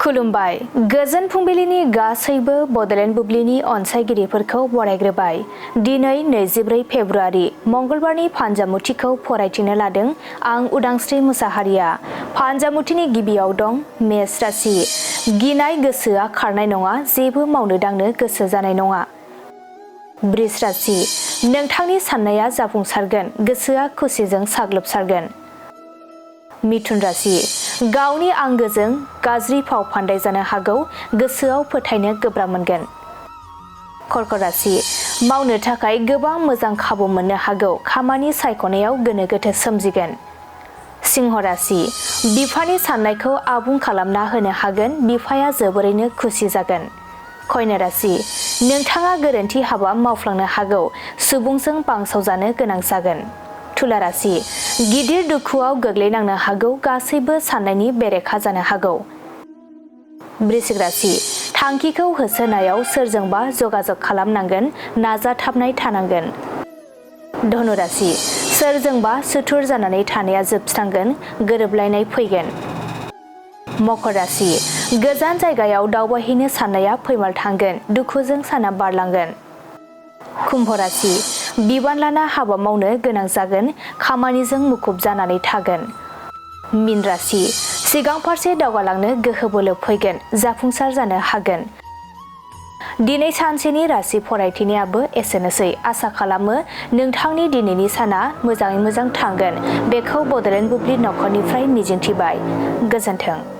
खुलुमबाय गोजोन फुंबिलिनि गासैबो बडलेण्ड बुब्लिनि अनसायगिरिफोरखौ बरायग्रोबाय। दिनै 24 फेब्रुआरि मंगलबारनि फानजामुथिखौ फरायथिनो लादों आं उदांस्रि मुसाहारिया। फानजामुथिनि गिबियाव दं मेष राशि। गिनाय गोसोआ खारनाय नङा, जेबो मावनो दांनो गोसो जानाय नङा। बृष राशि। नोंथांनि साननाया जाफुंसारगोन, गोसोआ खुसिजों साग्लोबसारगोन। मिथुन राशि। गावनि आंगोजों गाज्रि फाव फान्दाय जानो हागौ, गोसोआव फोथायनो गोब्राब मोनगोन। कर्कट राशि। मावनो थाखाय गोबां मोजां खाबु मोननो हागौ, खामानि सायख'नायाव गोनो गोथो सोमजिगोन। सिंह राशि। बिफानि साननायखौ आबुं खालामना होनो हागोन, बिफाया जोबोरैनो खुसि जागोन। कन्या राशि। नोंथाङा गोरोन्थि हाबा मावफ्लांनो हागौ, सुबुंजों बांसावजानो गोनां जागोन। तुला राशि। गिदिर दुखुआव गोग्लैनांनो हागौ, गासैबो साननायनि बेरेखा जानो हागौ। वृश्चिक राशि। थांखिखौ होसोनायाव सोरजोंबा जगाजग खालामनांगोन, नाजाथाबनाय थानांगोन। धनु राशि। सोरजोंबा सुथुर जानानै थानाया जोबस्रांगोन, गोरोबलायनाय फैगोन। मकर राशि। गोजान जायगायाव दावबायहैनो साननाया फैमाल थांगोन, दुखुजों साना बारलांगोन। कुम्भ राशि। बिबान लाना हाबा मावनो गोनां जागोन, खामानिजों मुखुब जानानै थागोन। मीन राशि। सिगां फारसे दावगालांनो गोहो बोलो फैगोन, जाफुंसार जानो हागोन। दिनै सानसेनि राशि फरायथिनायाबो एसेनोसै। आसा खालामो नोंथांनि दिनैनि साना मोजाङै मोजां थांगोन। बेखौ बडलेण्ड बुब्लि नखरनिफ्राय मिजिंथिबाय। गोजोन्थों।